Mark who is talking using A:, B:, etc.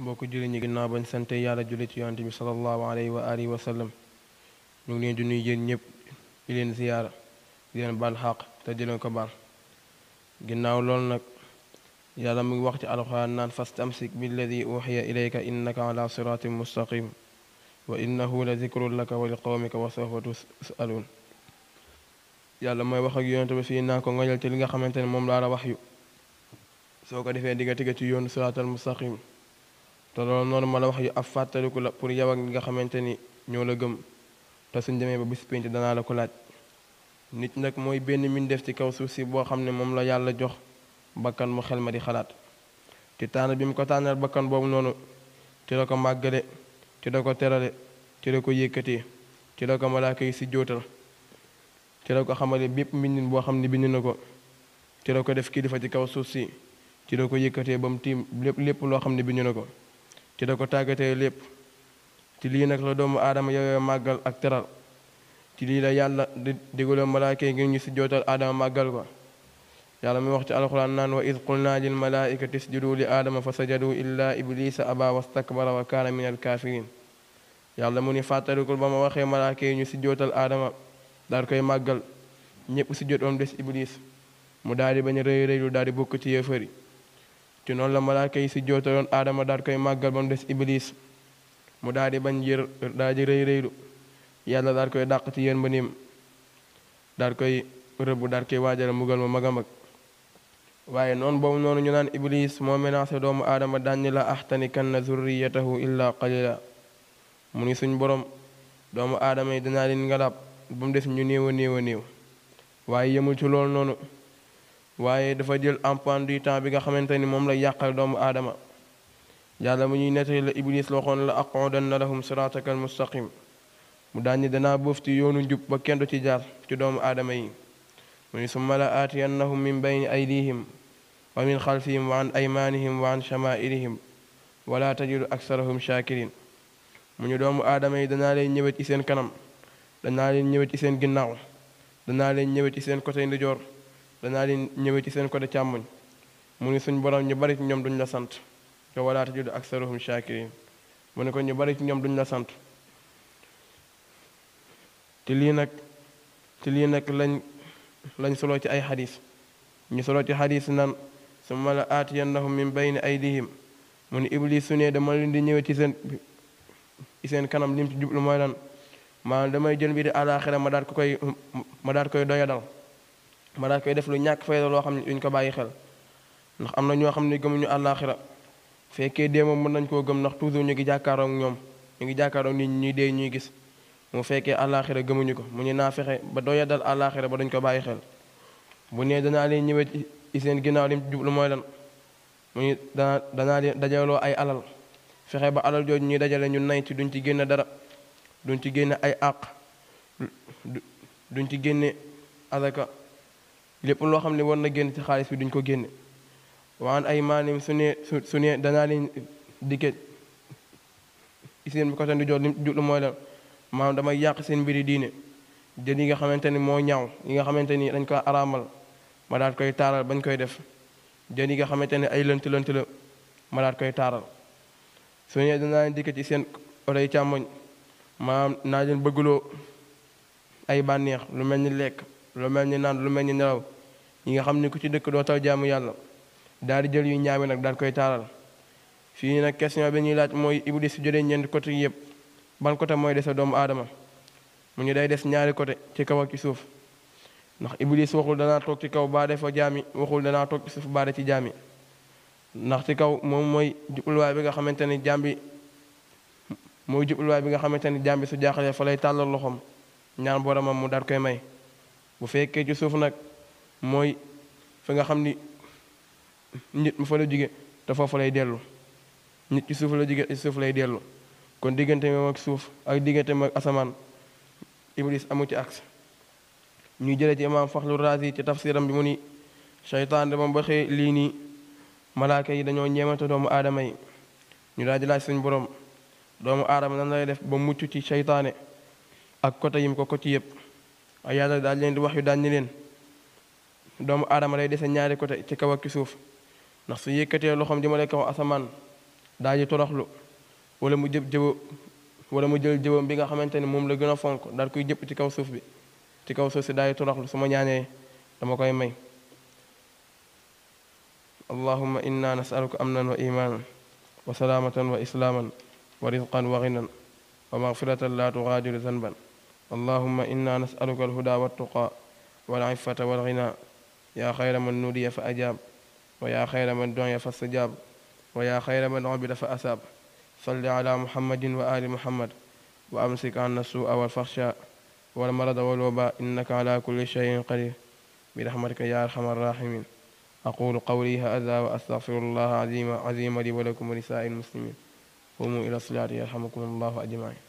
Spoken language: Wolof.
A: mbokk julli ñi ginnaaw bañ sante yàlla julli ci yonent bi sallallahu alayhi wa alihi wa sallam ñu ngi leen di nuyu yéen ñëpp di leen ziyaara di leen baal xaq te di leen ko baal ginnaaw loolu nag yàlla mu ngi wax ci alxuraan naan fastamsik billadi uxiya ilayka innaka ala siratin mustaqim wa innahu la zikrun laka wa li qawmika wa sawfa tusaluun yàlla mooy wax ak yonent bi fii naa ko ngoyal ci li nga xamante ne moom laa la wax yu soo ko defee di nga tege ci yoonu siraatal mustaqim te loolu noonu ma la wax yu ab fàttaliku la pour yow ak ñi nga xamante ni ñoo la gëm te suñ demee ba bis pénc danaa la ko laaj nit nag mooy benn mbindeef ci kaw suuf si boo xam ne moom la yàlla jox bakkan mu xel ma di xalaat te tànn bi mu ko tànnal bakkan boobu noonu ci la ko màggale ci la ko terale ci la ko yëkkatee ci la ko malaaka yi si jootal ci la ko xamale bépp mbindin boo xam ne bind na ko ci la ko def kilifa ci kaw suuf si ci la ko yëkkatee ba mu tiim lépp loo xam ne bind na ko ci la ko tàggatee lépp ci lii nag la doomu aadama yooyu màggal ak teral ci lii la yàlla di digale malaaka yi ngir ñu si jootal aadama màggal ko yàlla muy wax ci alxuraan naan wa id qulna lil malaikati isjudu li aadama fa sajadu illa iblisa aba wastakbara wa kaana min al kafirin yàlla mu ni fàttalikul ba ma waxee malaaka yi ñu si jootal aadama daal koy màggal ñépp si jot am des iblis mu daal di bañ a rëy rëylu daal di bokk ci yéefari ci noonu la malaaka yi si jootaloon aadama daal koy màggal ba mu des iblis mu daal di bañ daal di rëy rëylu yàlla daal koy dàq ci yéen ba nim daal koy rëbb daal koy waajal mugal ma mag a mag waaye noonu boobu noonu ñu naan iblis moo menacé doomu aadama daan la axtanikanna zurriyatahu illa qalila mu ni suñ borom doomu aadama yi dinaa leen ngalab ba mu des ñu néew a néew a néew waaye yemul ci loolu noonu waaye dafa jël emploi du temps bi nga xamante ni moom la yàqal doomu aadama yàlla mu ñuy nettali la iblis la waxoon la aqudanna lahum siraataka almustaqim mu daan ni danaa boof ci yoonu njub ba kenn du ci jaar ci doomu aadama yi mu ni summa la aatiyannahum min bayni aydihim wa min xalfihim wa an aymanihim wa an shamaa'ilihim wala tajidu aksarahum shakirin mu ñu doomu aadama yi danaa leen ñëwet ci seen kanam danaa leen ñëwet ci seen ginnaaw danaa leen ñëwet ci seen côté ndijoor danaa leen ñëwet ci seen côté càmmoñ mu ni suñ borom ñu bari ci ñoom duñ la sant te wala tajidu aksarahum shakirin mu ne ko ñu bari ci ñoom duñ la sant te lii nag lañ solo ci ay xadis ñu solo ci xadis nan summa la aatiyannahum min bayni aydihim mu ni iblis su ne dama leen di ñëwee ci seen kanam lim ci jublu mooy lan maanaam damay jël mbiri àlaaxira ma daal koy doyadal ma daal koy def lu ñàkk fayda loo xam ne duñ ko bàyyi xel ndax am na ñoo xam ne gëmuñu àlaaxira fekkee dee moom mën nañ koo gëm ndax toujours ñu ngi jàkkaarook ñoom ñu ngi jàkkaarook nit ñuy dee ñuy gis mu fekkee àllaaxira gëmuñu ko mu ñu naa fexe ba doya dal àllaaxira ba dañ ko bàyyi xel bu nee danaa leen ñëwee ci seen ginnaaw lim jublu mooy lan mu ñu danaa leen dajaloo ay alal fexe ba alal jooju ñuy dajale ñu nay ci duñ ci génne dara duñ ci génne ay àq duñ ci génne azaka lépp loo xam ne war na génn ci xaalis bi duñ ko génne waan ay maanim su ne danaa leen dikke ci seen côté ndi joor lim jublu mooy lan maanaam damay yàq seen mbiri diine jël yi nga xamante ni moo ñaaw yi nga xamante ni dañ ko araamal ma daal koy taaral bañ koy def jël yi nga xamante ne ay lënt la ma daal koy taaral su ne danaa leen dikk ci seen oreille càmmoñ maanaam naa leen bëggloo ay bànneex lu mel ni lekk lu mel ni naan lu mel ni nelaw yi nga xam ni ku ci dëkk doo taw jaamu yàlla daal di jël yu ñaawi nag daal koy taaral fii nag question bi ñuy laaj mooy iblis su jëlee ñeenti côté yëpp ban côté mooy dese doomu aadama mu ñu day des ñaari côté ci kaw ak ci suuf ndax iblis waxul danaa toog ci kaw baade fa jaami waxul danaa toog ci suuf baade ci jaami ndax ci kaw moom mooy jubluwaay bi nga xamante ni jaam bi mooy jubluwaay bi nga xamante ni jaam bi su jaaxalee fa lay tàllal loxoom ñaan boromam mu daal koy may bu fekkee ci suuf nag mooy fi nga xam ni nit mu fa la jóge te foofu lay dellu nit ci suuf la jóge ci suuf lay dellu kon diggante moom ak suuf ak diggante moom ak asamaan iblis amu ci aks ñuy jëlee ci imaam Faxlu Razi ci tafsiram bi mu ni seytaan de moom ba xëy lii nii malaaka yi dañoo ñeemante doomu aadama yi ñu daal di laaj suñu borom doomu aadama nan lay def ba mucc ci seytaane ak côté yim ko ci yëpp ay yàlla daal leen di wax yu daal ni leen doomu aadama lay dese ñaari côté ci kaw ak ci suuf ndax su yëkkatee loxoom jëmale kaw asamaan daa ji toroxlu wala mu jël jëwam bi nga xamante ne moom la gën a fonk daal koy jëpp ci kaw suuf bi ci kaw suuf si daa ji toroxlu su ma ñaanee dama koy may allahumma inna nasaluka amnan wa imanan wa salaamatan wa islaaman wa rizqan wa ghinan wa maghfiratan la tughadiru zanban allahumma inna nasaluka alhuda waltuqa wal'iffata walghina ya khayra man nudiya fa ajab wa ya khayra man du'iya fa stajab wa ya khayra man ubida fa asab salli ala muhammadin wa ali muhammad wa amsik anna su'a wal fakhsha wal marada wal waba innaka ala kulli shay'in qadir برحمتك يا أرحم الراحمين أقول قولي هذا وأستغفر الله عظيم لي ولكم ولسائر المسلمين قوموا إلى الصلاة يرحمكم الله أجمعين